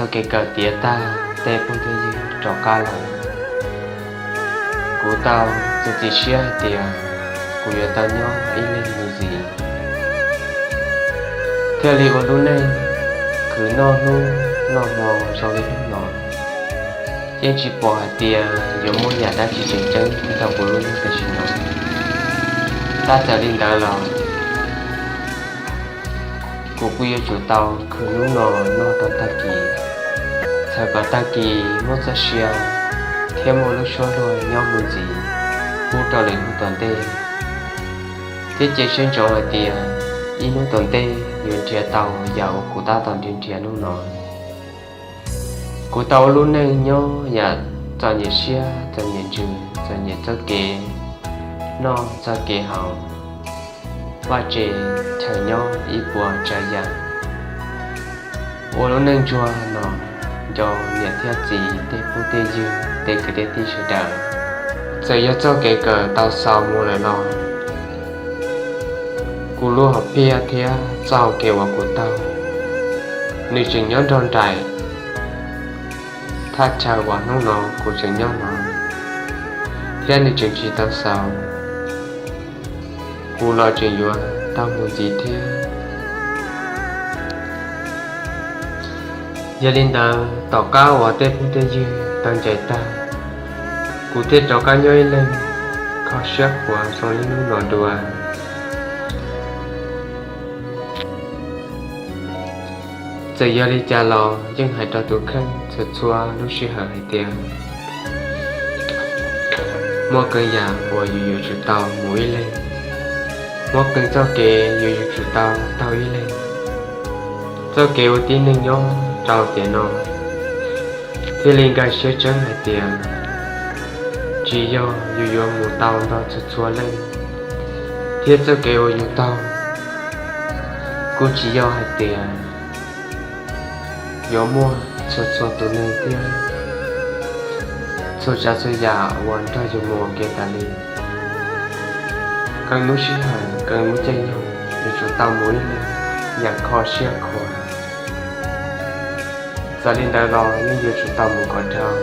Txoj kev kawm tiav tag, tej phooj tej ywg rov qab lawm. Kuv tau txiav txim siab hais tias kuv yuav tau nyob ib leeg mus ntxiv, thiaj li ua lub neej khwv noj hnub noj hmo zoo li hnub no. Yeej tsis pom hais tias yuav muaj yam dab tsi tseem ceeb rau kuv lub neej tam sim no. Tab txawm li ntawd los kuv kuj yuav tsum tau khwv hnub no noj rau tag kis, txhawm kom tag kis muaj txoj sia thiab muaj lub suab luag nyob mus ntxiv pub rau lwm hnub tom ntej. Thiab cia siab ntsoov hais tias ib hnub tom ntej yuav nrhiav tau yam uas kuv tab tom nrhiav nrhiav hnub no. Kuv tau ua lub neej nyob yam txom nyem siab txom nyem ntsws, txom nyem txoj kev noj txoj kev haus, vaj tse chaws nyob ib puas tsav yam, ua lub neej ntsuag no nco niam thiab txiv, tej phooj tej ywg, tej kwv tej tij sawv daws. Txawm yog txoj kev kawm tau xaus mus lawm los kuv lub hom phiaj thiab txoj hau kev uas kuv taug, nws tseem nyob nrog nraim thaj chaw uas hnub no kuv tseem nyob no, thiab nws tseem tsis tau xaus, kuv los tseem yuav taug mus ntxiv thiab. Yog li ntawd, tom qab uas tej phooj tej ywg tau ncaim tag, kuv thiaj rov qab nyob ib leeg kho siab khuav zoo li hnub no dua. Txawm yog li cas los yeej hais rau tus kheej txhua txhua lub sij hawm hais tias, muaj qee yam uas yus yuav tsum tau mus ib leeg, muaj qee txoj kev yus yuav tsum tau taug ib leeg. Txoj kev ua tib neeg nyob rau tiam no thiaj li nkag siab tseeb hais tias tsis yog yus yuav mus tau nrog txhua txhua leej, thiab txoj kev uas yus taug kuj tsis yog hais tias yuav muaj txhua txhua tus neeg thiab txhua tsav txhua yam uas nrog yus mus ua ke tas li. Qee lub sij hawm, qee lub caij nyoog, yus yuav tsum tau mus ib leeg yam kho siab khuav. Txawm li ntawd los yeej yuav tsum tau mus kom dhau.